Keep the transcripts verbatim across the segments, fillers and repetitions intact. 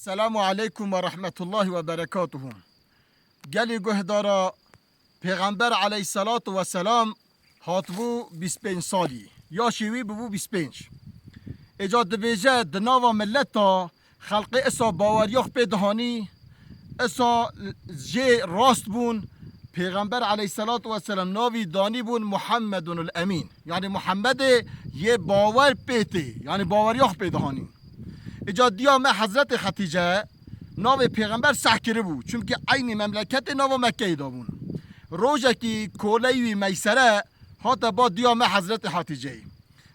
Selamu aleykum ve rahmetullahi ve berekatuhu. Gelî guhdara, Pêxember aleyhissalatu vesselam hatibû bîst pênc salî. Yaşê wî bûbû bîst pênc. Êca dibêje di nava mileta xelqê isa baweriya xwe pê dihanî, isa jê rast bûn. Pêxember aleyhissalatu vesselam navî danîbûn Muhammedunul Emîn. Yanî Muhammedê yê bawer pê tê. Yanî baweriya xwe pê dihanîn. Îca diya me Hezretê Xetîce navê Pêxember seh kiribû. Çimkî eynî memleketê nava Mekkeyê de bûn. Rojekî koleyî wî Meysere hate ba diya me Hezretê Xetîceyê.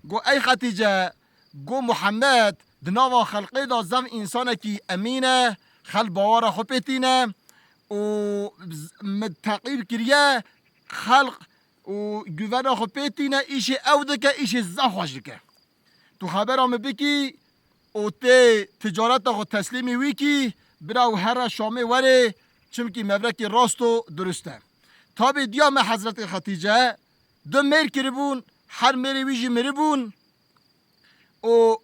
Got, ey Xetîce, got, Muhammed di nava xelqê de zev însanekî emîn e, xelk bawara xwe pê tîne û z-, min teqîb kiriye, xelk û guvena xwe pê tîne, îşê ew dike, îşê zaf xweş dike. Tu xebera min bikî û tê ticareta xwe teslîmî wî kî, bira û here Şamê werê, çimkî mevrekî rast û durust e. Tabî diya me Hezretê Xetîce du mêr kiribûn, her mêrê wî jî miribûn û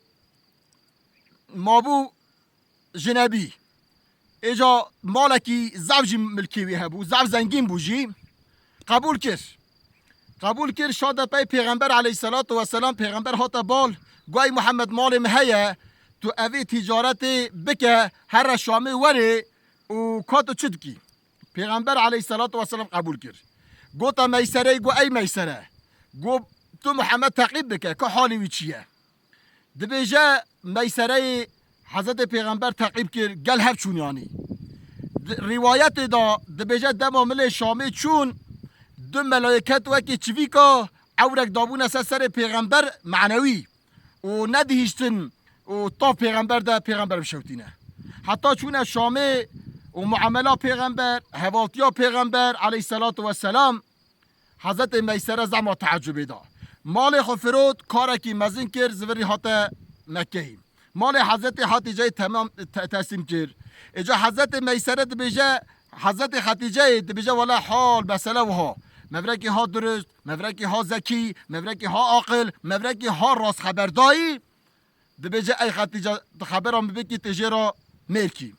mabû jinebî. Êca malekî zaf jî milkê wî hebû, zaf zengîn bû jî. Qebûl kir. Qebûl kir, şade pey Pêxember aleyhissalatu vesselam, Pêxember hate bal, got, ey Muhammed, malê min heye, tu evê ticaretê bike, here Şamê werê û ka tu çi dikî? Pêxember aleyhissalatu vesselam qebûl kir. Gote Meysereyê, got, ey Meysere, got, tu Muhammed teqîb bike, ka halê wî çi ye? Dibêje Meysereyê Hezretê Pêxember teqîb kir, gel hev çûn yanî. Di, rîwayetê de dibêje dema milê Şamê çûn, du melayeket wekî çivîka ewrek dabûne ser serê Pêxember manewî û nedihiştin û tav Pêxember de Pêxember bişewtîne. Heta çûne Şamê û muamela Pêxember, hevaltiya Pêxember aleyhissalatu vesselam, Hezretê Meysere zehma teecubê da. Malê xwe firot, karekî mezin kir, zivirî hate Mekkeyê. Malê Hezretê Xetîceyê temam, te-, teslîm kir. Êca Hezretê Meysere dibêje, Hezretê Xetîceyê dibêje, wele hal, mesele wiha. Mevrekî ha durust, mevrekî ha zekî, mevrekî ha aqil, mevrekî ha rastxeberdayî. Dibêje, ey Xetîce, tu xebera min bikî, tê jê re mêr kî.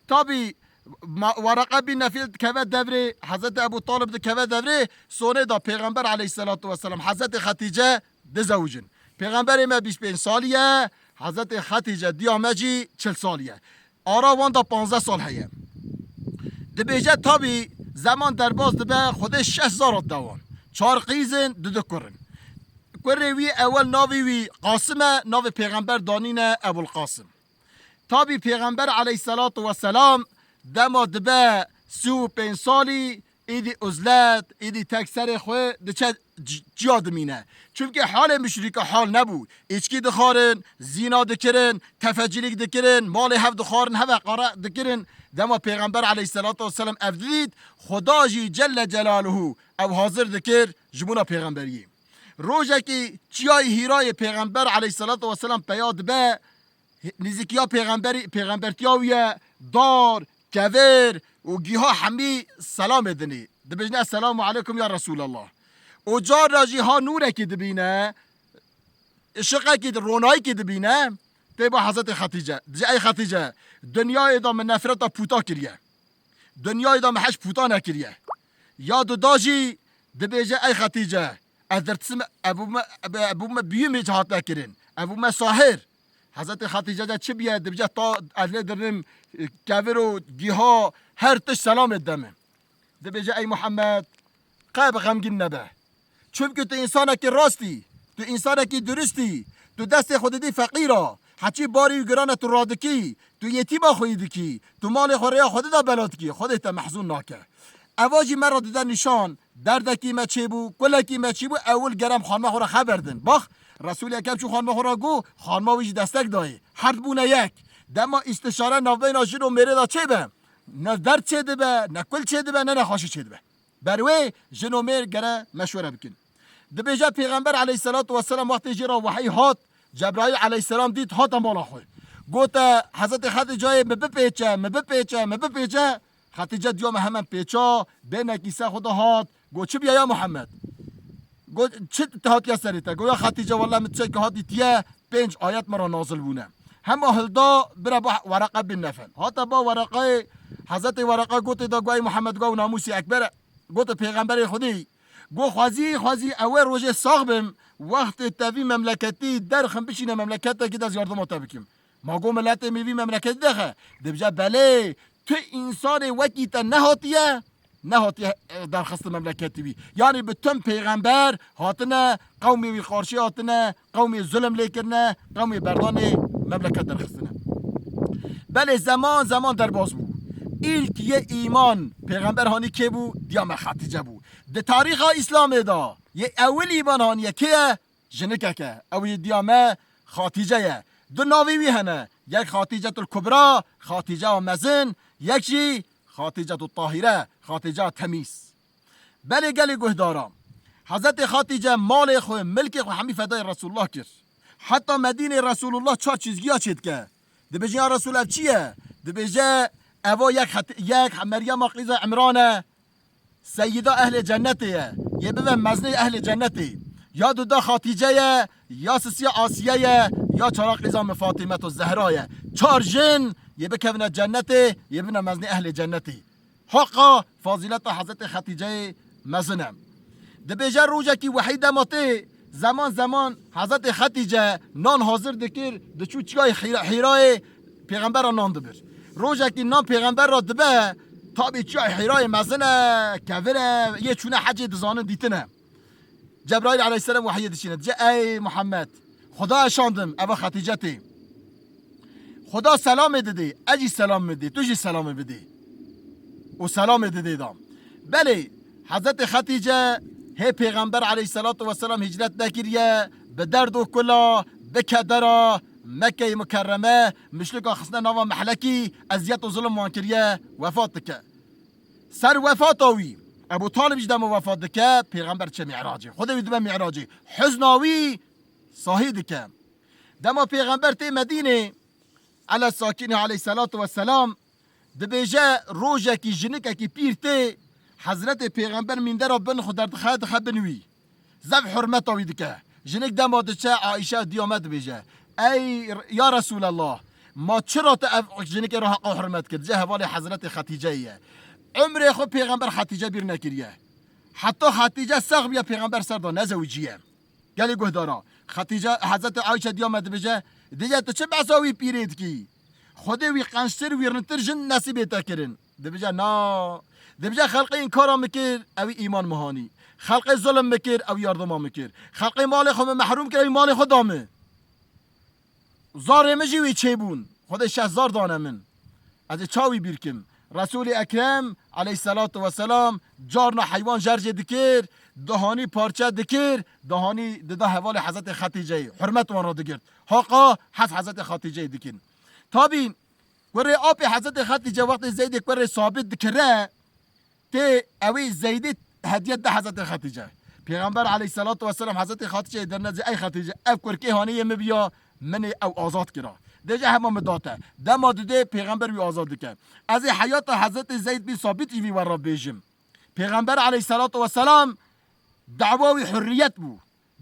Tabî, ma-, Wereqe bin Nefîl dikeve devrê, Hezretê Ebû Talib dikeve devrê, sonê da Pêxember aleyhisselatu vesselam, Hezretê Xetîce dizewicin. Pêxemberê me bîst pênc salî ye, Hezretê Xetîce diya me jî çil salî ye. Ara wan da panzdeh sal heye. Dibêje, tabî, zeman derbas dibe, Xwedê şeş zara dide wan. Çar qîz in, du du kur in. Kurê wî ewel navê wî Qasim e, navê Pêxember danîne Ebul Qasim. Tabî Pêxember aleyhisselatu vesselam dema dibe sî û pênc salî, êdî uzlet, êdî tek serê xwe diçe c-, ciya dimîne. Çimkî halê muşrîka hal nebû. Îçkî dixwarin, zîna dikirin, tefecîlîk dikirin, malê hev dixwarin, hev heqare dikirin. Dema Pêxember aleyhisselatu vesselam ev didît, Xuda jî Celle Celaluhu ew hazir dikir ji bona pêxemberiyê. Rojekî çiyayê Hîrayê Pêxember aleyhisselatu vesselam peya dibe, nêzîkiya pêxemberî, pêxembertiya wî ye, dar, kevir û giha hemî selamê dinê. Dibêjne, "Esselamu aleykum ya Resûlallah." Û carna jî ha nûrekî dibîne, işiqekî di-, ronayîkî dibîne, tê ba Hezretê Xetîce. Dibêje, "Ey Xetîce, dinyayê de min nefreta pûta kiriye. Dinyayê de min hej pûta nekiriye." Ya duda jî dibêje, "Ey Xetîce, ez dirtisim, ev bûme, ev bûme bîyî min hatine kirin. Ev bûme sahir." Hezretê Xetîce de çi biye, dibêje, "Ta ez lê dirnim, kevir û giha her tişt selamê dide min." Dibêje, "Ey Muhammed, qe bi xemgîn nebe. Çimkî tu însanekî rast î, tu însanekî durist î, tu destê xwe didî feqîra, heçî barî wî giran e tu radikî, tu yetîma xweyî dikî, tu malê xwe rêya Xwedê de bela dikî, Xwedê te mehzûn nake." Eva jî me re dide nîşan, derdekî me çêbû, kulekî me çêbû, ewil gerem xanima xwe re xeber din. Bax, Resûlê Ekrem çû xanima xwe re got, xanima wî jî destek dayê. Herd bûne yek. Dema îstişare navbeyna jin û mêrê de çêbe, ne derd çêdibe, ne kul çêdibe, ne nexweşî çêdibe. Ber wê jin û mêr gere meşwere bikin. Dibêje Pêxember aleyhisselatu vesselam wextê jê re wehî hat, Cebraîl aleyhisselam dît hate mala xwe. Gote, Hezretê Xetîceyê, "Mi bipêçe, mi bipêçe, mi bipêçe." Xetîce diya me hemen pêça, bênekî ser xwe de hat. Got, "Çi biye ya Muhammed?" Got, "Çi te hatiye serê te?" Got, "Ya Xetîce, wele min tiştekî hat dîtiye, pênc ayet me re nazil bûne." Hema hilda bira ba Wereqa bin Nefel. Hate ba Wereqayê, Hezretê Wereqa gotê da, got, "Ey Muhammed, got, ew namûsê ekber e." Gotê, "Pêxemberê Xwedê." Got, "Xwezî, xwezî ew ê rojê sax bim, wextê te vî memleketî derxim bişîne memleketekî de ez yardima te bikim." Ma got, "Miletê min vî memleketî derxe?" Dibêje, "Belê, tu însanê wekî te nehatiye, nehatiye, e, derxistin memleketî wî." Yanî bi tim pêxember hatine, qewmê wî qarşî hatine, qewmê zulm lê kirine, qewmê berdanê memleket derxistine. Belê zeman zeman derbas bû. Îlk yê îman pêxember hanî kê bû? Diyame Xetîce bû. Di tarîxa Îslamê de yê ewil îman haniye kê ye? Jinikek e. Ew yê diya me Xatîce ye. Du navê wî hene. Yek Xatîcetul Kubra, Xatîceya mezin, yek jî Xatîcetul Tahîre, Xatîceya temîz. Belê gelê guhdara, Hezretê Xatîce malê xwe, milkê xwe hemî fedayê Resulullah kir. Heta Medînê Resulullah çar çizgiya çêdike. Dibêjin, "Ya Resul, ev çi ye?" Dibêje, "Eva yek het-, yek Meryema qîza Imran e." Seyîda ehlê cennetê ye. Yê bibe meznê ehlê cennetê. Ya duda Xatîce ye, ya sisiya Asiye ye, ya çara qîza min Fatîmeto Zehra ye. Çar jin yê bikevine cennetê, yê bibine meznê ehlê cennetê. Haqa fazîleta Hezretê Xetîceyê mezin e. Dibêje rojekî wehî dema tê, zeman zeman Hezretê Xetîce nan hazir dikir, diçû çiyayê Hîra-, Hîrayê, pêxembera nan dibir. Rojekî nan pêxember ra dibe, tabî çiyayê Hîrayê mezin e, kevir e, yê çûne hecê dizanin dîtine. Cebraîl aleyhisselam wehiyê dişîne. Dice, "Ey Muhammed, Xuda eşandim, eva Xetîce tê. Xuda selamê didê, ez jî selamê didê, tu jî selamê bidê." Û selamê didê da. Belê, Hezretê Xetîce hê pêxember aleyhisselatu vesselam hicret nekiriye, bi derd û kula, bi kedera, Mekkeyê Mukerreme, muşrika xistine nava mehlekî, eziyet û zulm wan kiriye, wefat dike. Ser wefata wî, Ebu Talib jî dema wefat dike, pêxember diçe Mi'racê. Xwedê wî dibe Mi'racê. Huzna wî sahî dike. Dema pêxember tê Medînê, ele sakînê aleyhisselatu vesselam, dibêje rojekî jinikekî pîr tê, Hezretê Pêxember mîndera bin xwe derdixe, dixe bin wî. Zef hurmeta wî dike. Jinik dema diçe, Aîşe diya me dibêje, "Ey r-, ya Resulallah, ma çira tu ev jinikê re heqa hurmet kir?" Dice, "Hevalê Hezretê Xetîceyê ye. Umrê xwe pêxember Xetîce bîr nekiriye. Heta Xetîce sax biye pêxember ser da nezewiciye." Gelê guhdara. Xetîce, Hezretê Aîşe diya me dibêje, "Dije tu çi behsa wî pîrê dikî? Xwedê wî qençtir, wî rintir jin nesîbê te kirin." Dibêje, "Na." Dibêje, "Xelqê înkara min kir, ew îman min hanî. Xelqê zulm min kir, ew yardima min kir. Xelqê malê xwe min mehrûm kir, ew malê xwe da min. Zarê min jî wî çêbûn. Xwedê şeh zar dane min. Ez ê çawî bîr kim?" Resûlê Ekrem aleyhisselatu vesselam carna heywan jercê dikir, dihanî parçe dikir, dihanî dida hevalê Hezretê Xetîceyê. Hurmet wan re digirt. Haqa hez Hezretê Xetîceyê dikin. Tabî, kurê apê Hezretê Xetîce wextê Zeydê kurê Sabit dikire, tê ewê Zeydê hediye de Hezretê Xetîce. Pêxember aleyhisselatu vesselam Hezretê Xetîceyê derine dê, "Ey Xetîce, ev kurkê hanê yê min biya, min ê ew azad kira." Dê ji hema min date. Dema didê pêxember wî azad dike. Ez ê heyata Hezretê Zeyd bin Sabit jî vî we re bêjim. Pêxember aleyhisselatu vesselam dawa wî hurriyet bû.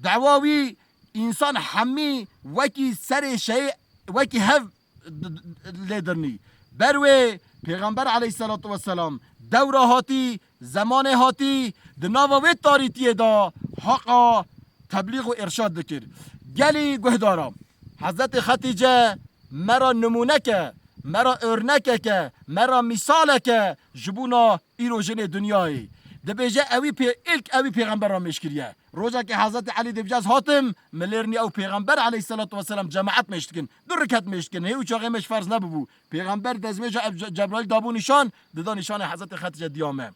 Dawa wî însan hemî wekî serê şeyê, wekî hev d-, d-, lê dirnî. Ber wê Pêxember aleyhisselatu vesselam dewra hatî, zemanê hatî, di nava wê tarîtiyê de haqa teblîx û îrşad dikir. Gelî guhdara, Hezretê Xetîce me ra nimûneke, me ra örnekeke, me ra mîsaleke ji bona îro jinê dinyayê. Dibêje ewî pê-, ilk ewî pêxember ra mêş kiriye. Rojekê Hezretê Elî dibêje, ez hatim, min lêrnî ew pêxember aleyhisselatu vesselam cemaet mêş dikin. Du riket mêş dikin. Hê û çaxê mêş ferz nebibû. Pêxember dezmêja ev Ce-, Cebraîl dabû nîşan, dida nîşanê Hezretê Xetîce diya me.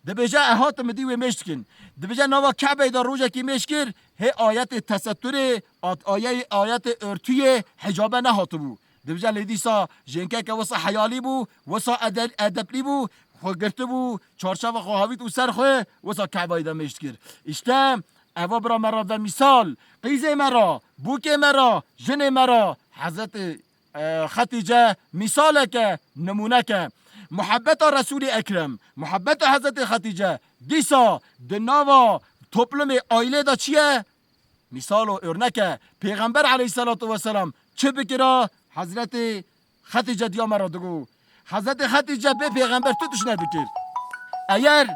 Dibêje, e, hatim min dî wê mêş dikin. Dibêje, nava Kebeyê de rojekî mêş kir, hê ayetê tesetturê, at-, ayeyê, ayetê örtuyê, hicabe nehatibû. Dibêje, lê dîsa jênkeke wisa heyalî bû, wisa ede-, edeplî bû, xwe girtibû, çarşeva xwe havît û ser xwe, wisa Kebayê de mêş dikir. Îşte, eva bira me re ve mîsal, qîzê me re, bûkê me re, jinê me re, Hezretê e, Xetîce mîsaleke, nimûneke. Muhebbeta Resûlê Ekrem, muhebbeta Hezretê Xetîce, dîsa di nava toplumê aîlê de çi ye? Mîsal û örnek e. Pêxember aleyhisselatu vesselam çi bikira, Hezretê Xetîce diya me re digo, Hezretê Xetîce bê pêxember tu tişt nedikir. Eger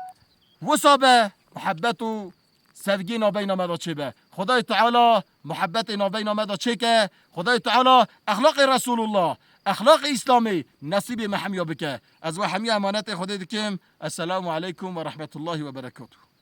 wisa be, muhebbet û sevgî navbeyna me de çêbe. Xwedayê Teala muhebbetê navbeyna me de çêke. Xwedayê Teala exlaqê Resulullah, exlaqê Îslamê nesîbê me hemiya bike. Ez we hemiya emanetê Xwedê dikim. Esselamu aleykum ve rahmetullahi ve berekatuhu.